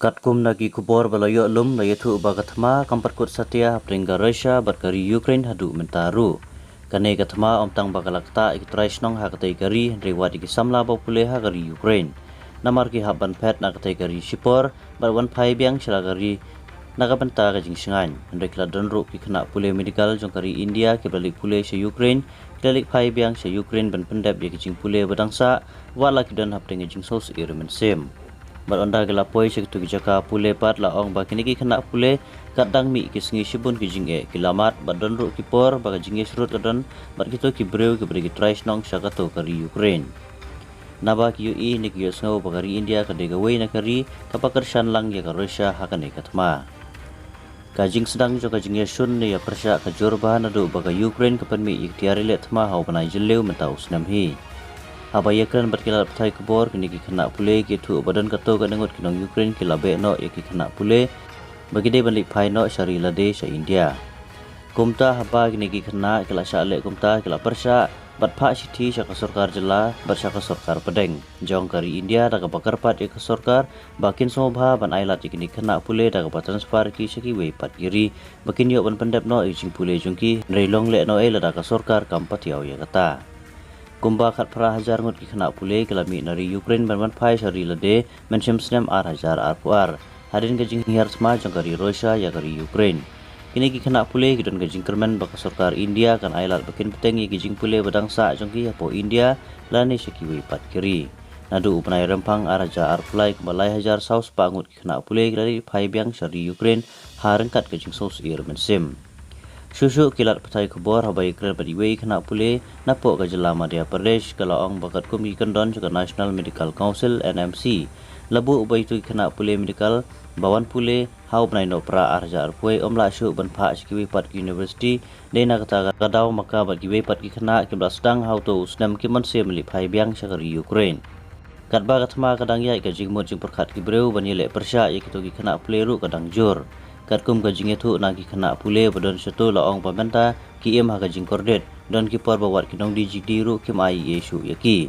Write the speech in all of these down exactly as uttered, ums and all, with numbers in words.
Katkum na ki khubor ba la ïoh lum, la ïathuh ba ka thma kam pat kut satia hapdeng ka Russia bad ka ri Ukraine haduh mynta ruh. Kane ka thma ym tang ba ka la ktah ïa ki trai shnong ha katei ka ri, hynrei wat ïa ki samla ba pule ha ka ri Ukraine. Namar ki hap ban phet na katei ka ri shipor bad wan phai biang sha la ka ri na ka bynta ka jingshngaiñ. Hynrei ki la don ruh ki khynnah pule medical jong ka ri India kiba la leit pule sha Ukraine, ki la leit phai biang sha Ukraine ban pyndep ïa ki jingpule ba dang sah, wat la ki don hapdeng ka jingsngewsih mynsiem. Bad ynda ki la poi sha kito ki jaka pule pat, la ong ba kine ki khynnah pule kat dang mih ki sngi shibun ki jingeh, ki la mad bad don ruh ki por ba ka jingïasyrut ka don bad kito ki briew kiba dei ki trai shnong sha kato ka ri Ukraine. Naba ki ïohi ne ki ïohsngew ba ka ri India ka dei kawei na ka ri kaba kyrshan lang ïa ka Russia ha kane ka thma. Ka jingsdang jong ka jingïashun ne ïapyrshah ka jur bha naduh ba ka Ukraine ka pynmih ïa ka tiar ïaleh thma ha u bnai Jylliew mynta u snem hi. Haba ïakren bad ki lad pathai khubor, kine ki khynnah pule ki ïathuh ba don katto katne ngut ki nong Ukraine ki la beh noh ïa ki khynnah pule ba ki dei ban leit phai noh sha ri lade sha India. Kumta haba kine ki khynnah ki la shah leh kumta, ki la pyrshah bad phah shithi sha ka sorkar jylla bad sha ka sorkar pdeng jong ka ri India da kaba kyrpad ïa ka sorkar ba kin sngewbha ban ailad ïa kine ki khynnah pule da kaba transfer ki sha kiwei pat ki ri ba kin ïoh ban pyndep noh ïa ka jingpule jong ki, hynrei long lehnohei lada ka sorkar kam patiaw ïa kata. Kumba khatphra hajar ngut ki khynnah pule ki la mih na ri Ukraine ban wan phai sha ri lade mynshem snem ar hajar arphew ar, hadien ka jinghiar thma jong ka ri Russia ïa ka ri Ukraine. Kine ki khynnah pule ki don ka jingkyrmen ba ka sorkar India kan ailad ba kin bteng ïa ki jingpule ba dang sah jong ki hapoh India lane sha kiwei pat ki ri. Naduh u bnai Rymphang ar hajar arphew lai, kumba lai hajar saw spah ngut ki khynnah pule ki la leit phai biang sha ri Ukraine ha ryngkat ka jingsngewsih mynsiem. Shuh shuh ki lad pathai khubor haba ïakren bad iwei i khynnah pule napoh ka jylla Madhya Pradesh, ka la ong ba katkum ki kyndon jong ka National Medical Council, N M C, la buh ba ito i khynnah pule medical ba wan pule ha u bnai Nohprah ar hajar arphew wei ym lah shuh ban phah sha kiwei pat ki university, dei na kata ka daw ma ka bad kiwei pat ki khynnah kiba la sdang ha uto u snem kim mynsiem leit phai biang sha ka ri Ukraine. Katba ka thma ka dang ïaid, ka jingmut jingpyrkhat ki briew ban ïaleh pyrshah ïa kito ki khynnah pule ruh ka dang jur. Katkum ka jingïathuh na ki khynnah pule ba don shato, la ong ba mynta ki im ha ka jingkordit, don ki por ba wat ki nongdie jingdie ruh kim ai ei shuh ïa ki.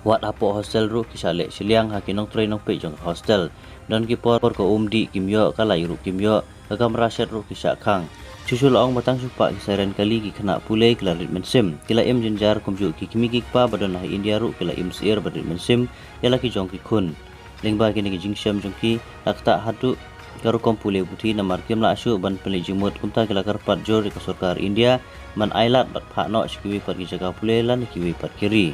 Wat hapoh hostel ruh ki shah leh shiliang ha ki nongtrei nongpeit jong ka hostel. Don ki por ka um dih kim ïoh, ka light ruh kim ïoh, ka kamra shet ruh ki shah khang. Shuh shuh la ong ba tang shu phah ki siren kali, ki khynnah pule ki la rit mynsiem, ki la im jynjar kumjuh ki kmie ki kpa ba don ha India ruh ki la im syiar bad rit mynsiem ïa la ki jong ki khun. Lyngba kine ki jingshem jong ki, la ktah haduh ka rukom pule puthi namar kim lah shuh ban pynleit jingmut, kumta ki la kyrpad jur ïa ka sorkar India ban ailad bad phah noh sha kiwei pat ki jaka pule lane kiwei pat ki ri.